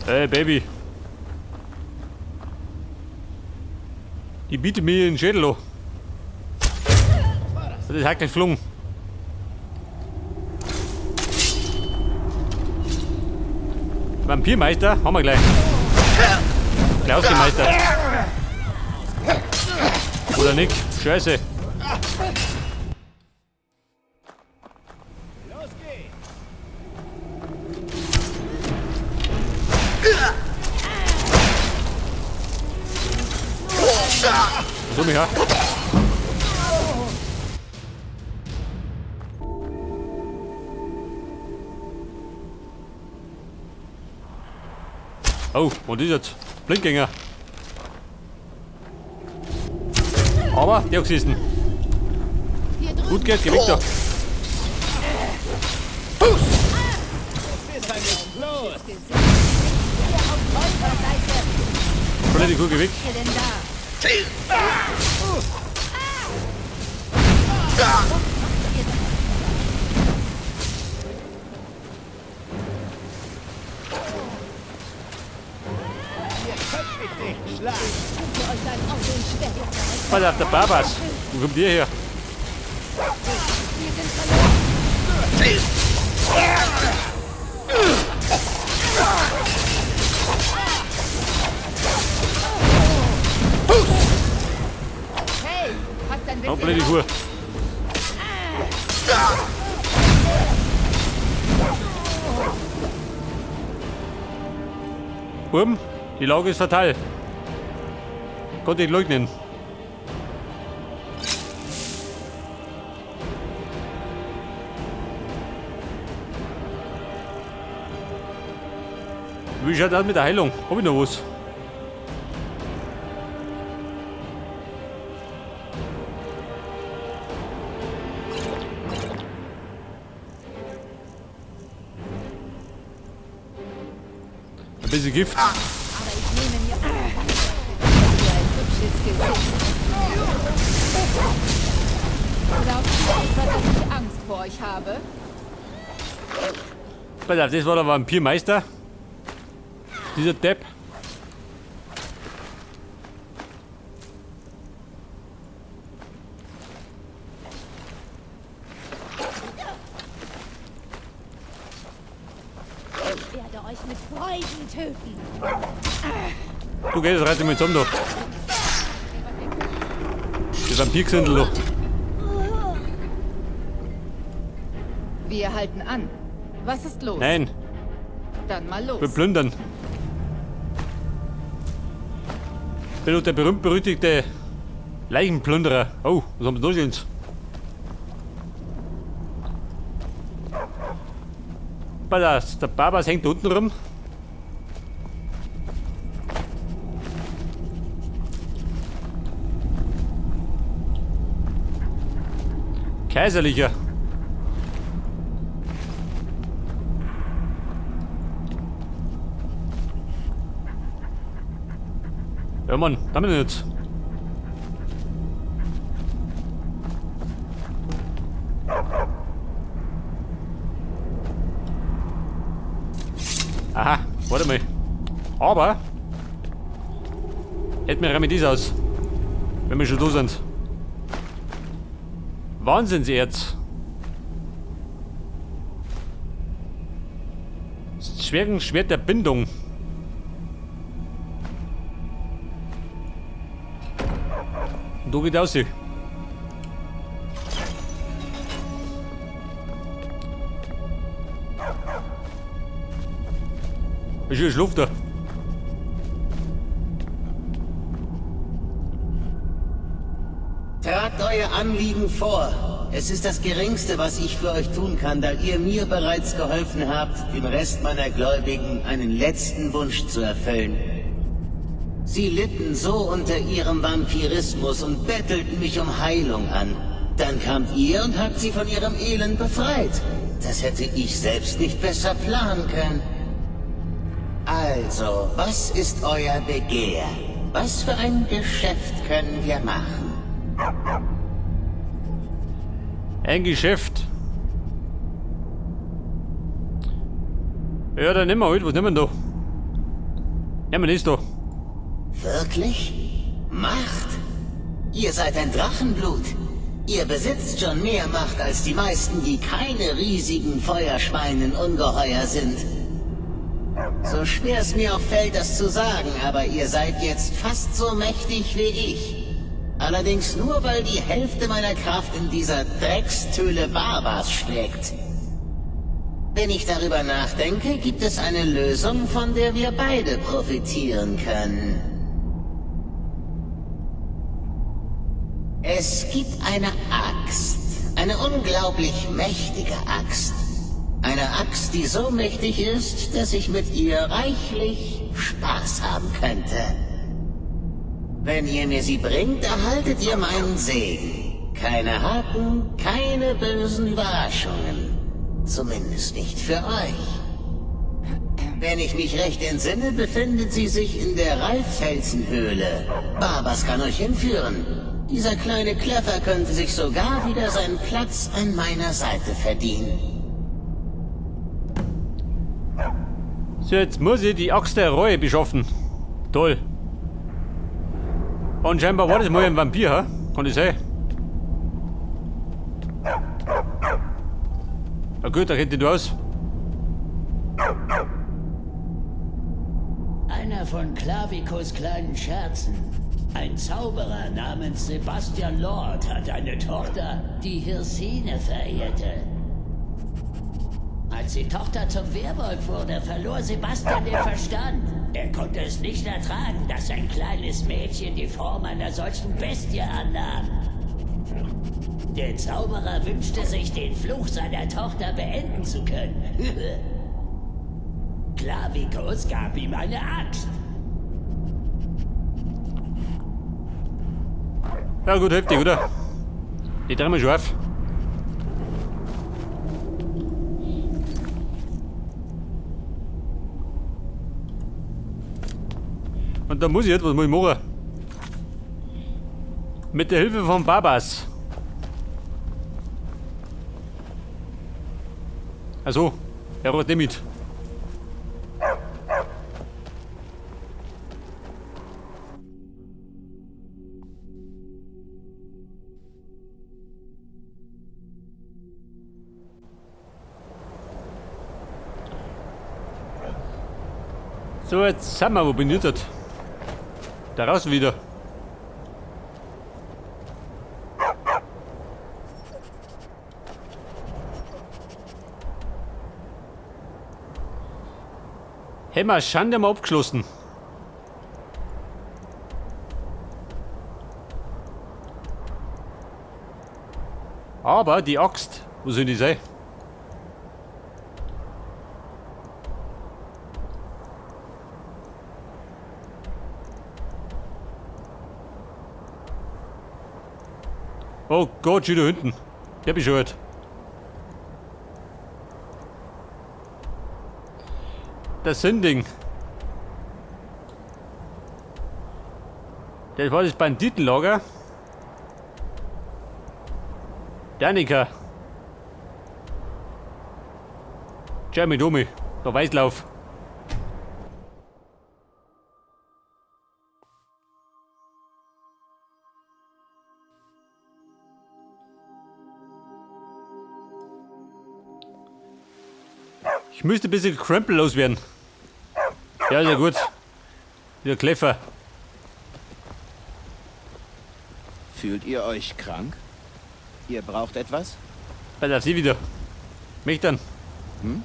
Hey, Baby. Die biete mir den Schädel an. Das ist hacklich geflogen. Vampirmeister haben wir gleich. Gleich ausgemeistert. Oder nicht? Scheiße. Los geht's! So, mich her. Oh, und ist jetzt? Blindgänger. Aber, der hat gesehen. Gut geht, geh weg da. Blöde Kuh, geh weg. Pass auf, der Babas. Wo kommt ihr her? Hey, hast ein Oh, bisschen... blöde Kuh. Buben, die Lage ist fatal. Konnte ich leugnen. Wie schaut das mit der Heilung? Hab ich noch was? Ein bisschen Gift. Aber ich nehme mir ein hübsches Gesicht. Glaubt ihr etwa, dass ich Angst vor euch habe? Pass auf, das war der Vampirmeister. Dieser Depp. Ich werde euch mit Freuden töten. Du gehst, reiß dich mal zusammen da. Das Vampirgesindel da. Wir halten an. Was ist los? Nein, Dann mal los. wir plündern. Bin doch der berühmt-berüchtigte Leichenplünderer. Oh, was haben sie da Schönes? Pass auf, der Babas hängt da unten rum. Kaiserlicher. Ja Mann, damit jetzt. Aha, warte mal. Aber hätten wir mit das aus, wenn wir schon da sind. Wahnsinnserz. Das Zwergenschwert der Bindung. Und da geht aus. Ist hier Schluft da. Tragt euer Anliegen vor. Es ist das Geringste, was ich für euch tun kann, da ihr mir bereits geholfen habt, dem Rest meiner Gläubigen einen letzten Wunsch zu erfüllen. Sie litten so unter ihrem Vampirismus und bettelten mich um Heilung an. Dann kamt ihr und habt sie von ihrem Elend befreit. Das hätte ich selbst nicht besser planen können. Also, was ist euer Begehr? Was für ein Geschäft können wir machen? Ein Geschäft. Ja, dann nehmen wir halt. Was nehmen wir da? Nehmen wir das da. Wirklich? Macht? Ihr seid ein Drachenblut. Ihr besitzt schon mehr Macht als die meisten, die keine riesigen Feuerschweinen Ungeheuer sind. So schwer es mir auch fällt, das zu sagen, aber ihr seid jetzt fast so mächtig wie ich. Allerdings nur, weil die Hälfte meiner Kraft in dieser Dreckstöle Barbas steckt. Wenn ich darüber nachdenke, gibt es eine Lösung, von der wir beide profitieren können. Es gibt eine Axt. Eine unglaublich mächtige Axt. Eine Axt, die so mächtig ist, dass ich mit ihr reichlich Spaß haben könnte. Wenn ihr mir sie bringt, erhaltet ihr meinen Segen. Keine Haken, keine bösen Überraschungen. Zumindest nicht für euch. Wenn ich mich recht entsinne, befindet sie sich in der Reiffelsenhöhle. Barbas kann euch hinführen. Dieser kleine Kleffer könnte sich sogar wieder seinen Platz an meiner Seite verdienen. So, jetzt muss ich die Axt der Reue beschaffen. Toll. Und scheinbar war das mal ein Vampir, ha? Kann das sein? Na gut, da kennt ihr aus. Einer von Clavicus kleinen Scherzen. Ein Zauberer namens Sebastian Lord hat eine Tochter, die Hirsine verehrte. Als die Tochter zum Werwolf wurde, verlor Sebastian den Verstand. Er konnte es nicht ertragen, dass ein kleines Mädchen die Form einer solchen Bestie annahm. Der Zauberer wünschte sich, den Fluch seiner Tochter beenden zu können. Clavicus gab ihm eine Axt. Ja gut, heftig, oder? Die drehen wir schon auf. Und da muss ich jetzt, was muss ich machen? Mit der Hilfe von Barbas. Also, er rollt nicht mit. So, jetzt sind wir, wo bin ich jetzt? Da raus wieder. Hey, mal Schande mal abgeschlossen. Aber die Axt, wo soll die sein? Oh Gott, schon da hinten. Der hab ich schon gehört. Das Sinding. Das war das Banditenlager. Danica. Jeremy Domi, der Weißlauf. Ich müsste ein bisschen Krempel loswerden. Ja, sehr gut. Wieder Kleffer. Fühlt ihr euch krank? Ihr braucht etwas? Pass auf sie wieder. Mich dann. Hm?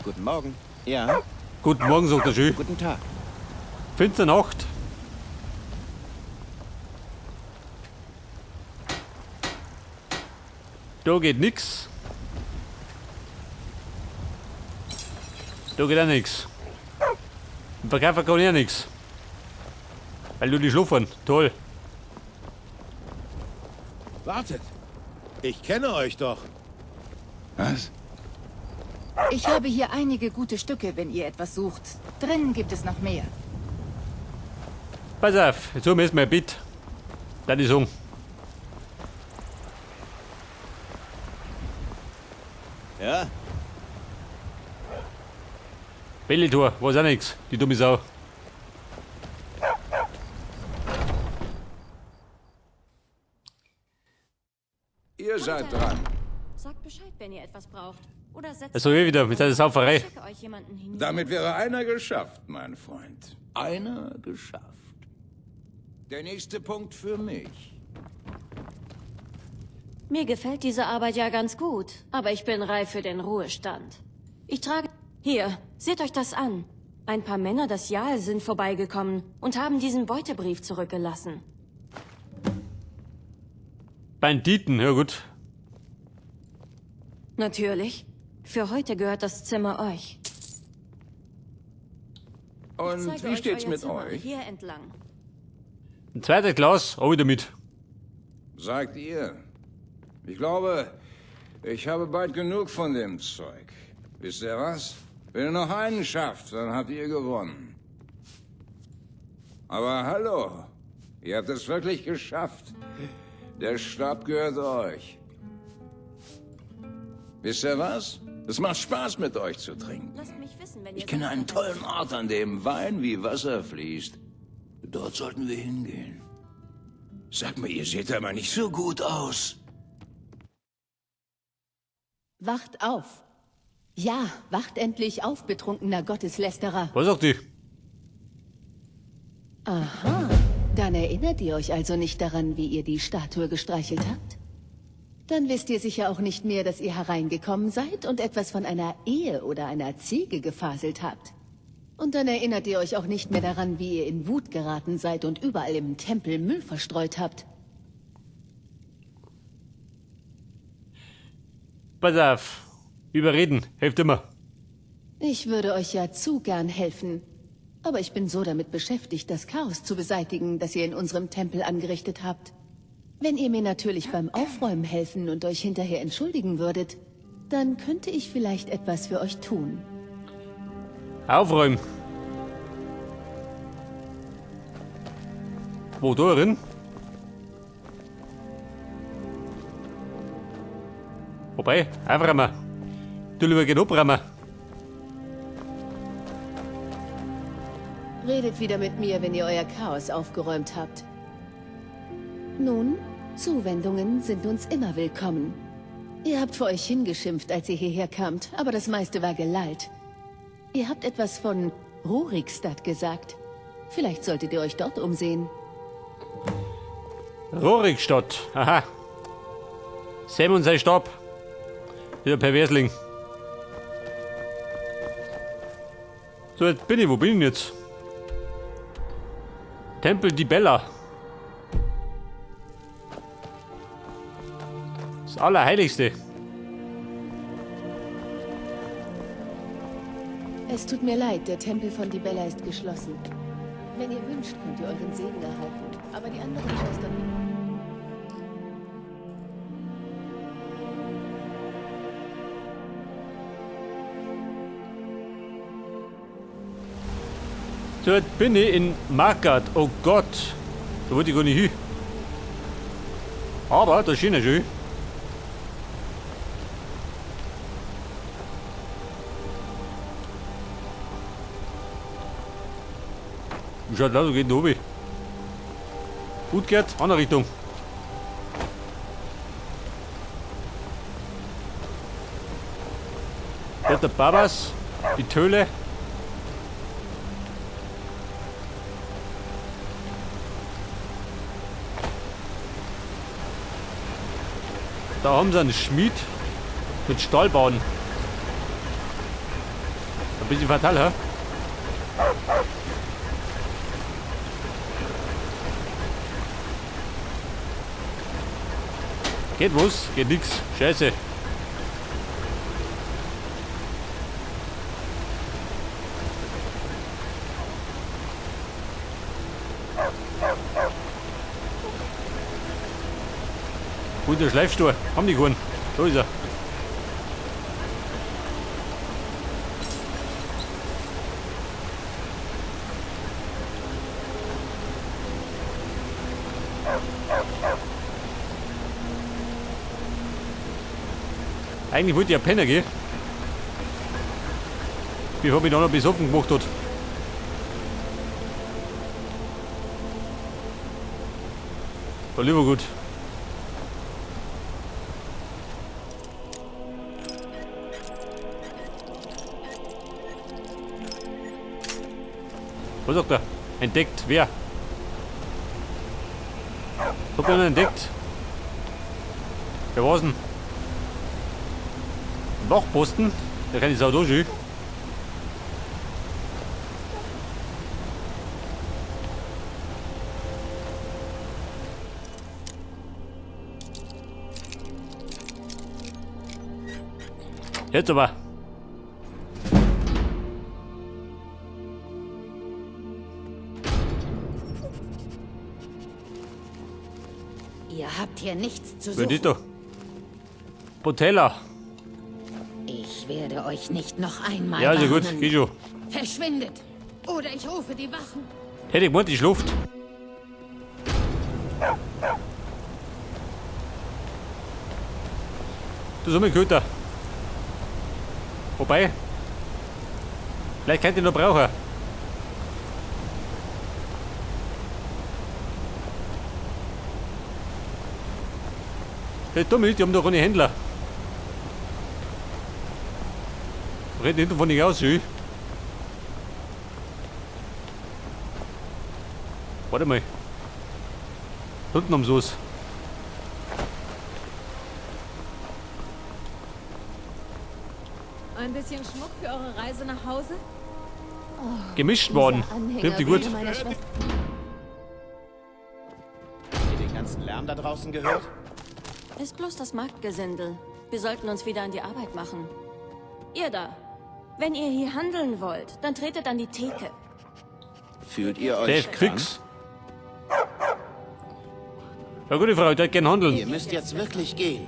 Guten Morgen. Ja. Guten Morgen, sagt er schön. Guten Tag. Finster Nacht. Da geht nix. Da geht auch nix. Im Verkäufer kann ich auch nix. Weil du die schlafen. Toll. Wartet! Ich kenne euch doch. Was? Ich habe hier einige gute Stücke, wenn ihr etwas sucht. Drinnen gibt es noch mehr. Pass auf, jetzt holen wir erstmal ein Bett. Dann die Song. Ja? Bellitor, weiß auch nix, die dumme Sau. Ihr seid dran. Sagt Bescheid, wenn ihr etwas braucht. Oder setzt Also hier wieder mit seiner Sauferei. Ich schicke euch jemanden hinüber. Damit wäre einer geschafft, mein Freund. Einer geschafft. Der nächste Punkt für mich. Mir gefällt diese Arbeit ja ganz gut, aber ich bin reif für den Ruhestand. Ich trage... Hier, seht euch das an. Ein paar Männer des Jarl sind vorbeigekommen und haben diesen Beutebrief zurückgelassen. Banditen, ja gut. Natürlich. Für heute gehört das Zimmer euch. Ich Und zeige wie euch steht's euer mit Zimmer. euch? Hier entlang. Ein zweites Glas, auch wieder mit. Sagt ihr. Ich glaube, ich habe bald genug von dem Zeug. Wisst ihr was? Wenn ihr noch einen schafft, dann habt ihr gewonnen. Aber hallo, ihr habt es wirklich geschafft. Der Stab gehört euch. Wisst ihr was? Es macht Spaß, mit euch zu trinken. Lasst mich wissen, wenn ihr Ich kenne sonst einen noch etwas tollen Ort, an dem Wein wie Wasser fließt. Dort sollten wir hingehen. Sag mir, ihr seht aber nicht so gut aus. Wacht auf! Ja, wacht endlich auf, betrunkener Gotteslästerer. Was sagt die? Aha, dann erinnert ihr euch also nicht daran, wie ihr die Statue gestreichelt habt? Dann wisst ihr sicher auch nicht mehr, dass ihr hereingekommen seid und etwas von einer Ehe oder einer Ziege gefaselt habt. Und dann erinnert ihr euch auch nicht mehr daran, wie ihr in Wut geraten seid und überall im Tempel Müll verstreut habt. Pass auf. Überreden, hilft immer. Ich würde euch ja zu gern helfen. Aber ich bin so damit beschäftigt, das Chaos zu beseitigen, das ihr in unserem Tempel angerichtet habt. Wenn ihr mir natürlich beim Aufräumen helfen und euch hinterher entschuldigen würdet, dann könnte ich vielleicht etwas für euch tun. Aufräumen. Wo, da drin? Wobei, aufräumen. Du lieber geht abräumen. Redet wieder mit mir, wenn ihr euer Chaos aufgeräumt habt. Nun, Zuwendungen sind uns immer willkommen. Ihr habt vor euch hingeschimpft, als ihr hierher kamt, aber das meiste war gelallt. Ihr habt etwas von Rorikstadt gesagt. Vielleicht solltet ihr euch dort umsehen. Rorikstadt, aha. Sam und sein Stab. Wieder Perversling. So, jetzt bin ich. Wo bin ich denn jetzt? Tempel Dibella. Das Allerheiligste. Es tut mir leid, der Tempel von Dibella ist geschlossen. Wenn ihr wünscht, könnt ihr euren Segen erhalten. Aber die anderen Schwestern... So, jetzt bin ich in Markarth. Oh Gott. Da wollte ich gar nicht hin. Aber da schien er schon. Schaut aus, geht oben. Gut geht, andere Richtung. Dort der Babas, die Töle. Da haben sie einen Schmied mit Stahlbahn. Ein bisschen fatal, hä? Geht was? Geht nix. Scheiße. Guter Schleifstuhl. Haben die keinen. Da ist er. Eigentlich wollte ich ja pennen gehen. Bevor mich da noch besoffen gemacht hat. War lieber gut. Was sagt er? Entdeckt. Wer? Hat man entdeckt? Wer war's denn? Wachposten? Der kann die Sau durch. Jetzt aber. Ihr habt hier nichts zu Wer suchen. ist da? Botella. Ich werde euch nicht noch einmal Ja, also gut, warnen. geh schon. Verschwindet! Oder ich rufe die Wachen. Hätte ich gemeint, die Schluft. Das ist mein Köter. Wobei, vielleicht könnt ihr noch brauchen. Das dumm ist, die haben doch keine Händler. Rennt hinten von nicht aus, schön. Warte mal. Unten am Soße. Ein bisschen Schmuck für eure Reise nach Hause? Gemischt worden. Anhänger Richtig gut. wäre meiner Schwester. Habt ihr den ganzen Lärm da draußen gehört? Ist bloß das Marktgesindel. Wir sollten uns wieder an die Arbeit machen. Ihr da. Wenn ihr hier handeln wollt, dann tretet an die Theke. Fühlt ihr euch Der ist krank? fix. Ja, gute Frau, ich würde gern handeln. Ihr müsst jetzt wirklich gehen.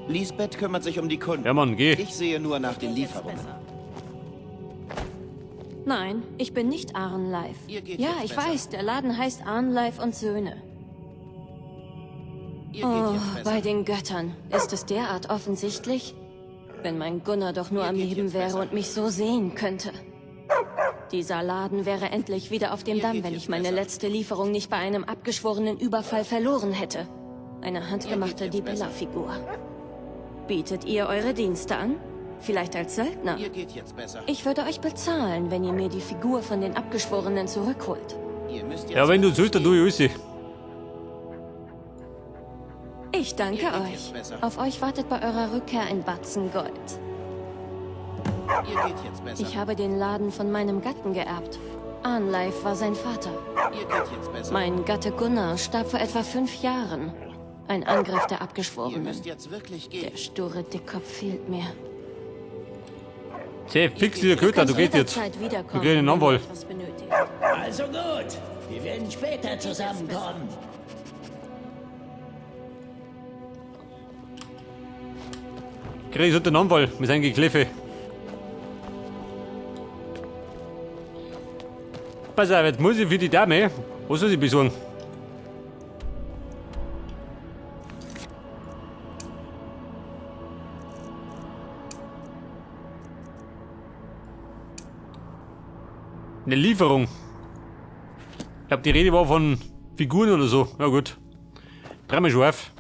Lisbeth kümmert sich um die Kunden. Ja, Mann, geh. Ich sehe nur nach den Lieferungen. Nein, ich bin nicht Arnleif. Ihr geht Ja, jetzt ich besser. weiß, der Laden heißt Arnleif und Söhne. Ihr geht Oh, jetzt besser. bei den Göttern. Ist es derart offensichtlich? Wenn mein Gunnar doch nur Ihr am geht Leben jetzt wäre besser. und mich so sehen könnte. Dieser Laden wäre endlich wieder auf dem Ihr Damm, geht wenn jetzt ich meine besser. letzte Lieferung nicht bei einem abgeschworenen Überfall verloren hätte. Eine handgemachte Ihr geht jetzt besser. Dibella-Figur. Bietet ihr eure Dienste an? Vielleicht als Söldner? Ihr geht jetzt besser. Ich würde euch bezahlen, wenn ihr mir die Figur von den Abgeschworenen zurückholt. Ihr müsst jetzt Ja, wenn du wirklich sollst, dann gehen. tu ich alles. Ich danke Ihr geht euch. jetzt besser. Auf euch wartet bei eurer Rückkehr ein Batzen Gold. Ihr geht jetzt besser. Ich habe den Laden von meinem Gatten geerbt. Arnleif war sein Vater. Ihr geht jetzt besser. Mein Gatte Gunnar starb vor etwa 5 Jahren. Ein Angriff der Ihr Abgeschworenen. müsst jetzt wirklich gehen. Der sture Dickkopf fehlt mir. Zäh, fix dieser Köter, du Kannst gehst jetzt. jederzeit Du wiederkommen, kriegst einen wenn du Anfall. etwas benötigst. Also gut, wir werden später zusammenkommen. Krieg ich den Anfall mit seinem Gekläffe. Pass auf, jetzt muss ich für die Dame. Was soll ich besorgen? Eine Lieferung. Ich glaube, die Rede war von Figuren oder so. Na gut. Dreimal schon auf.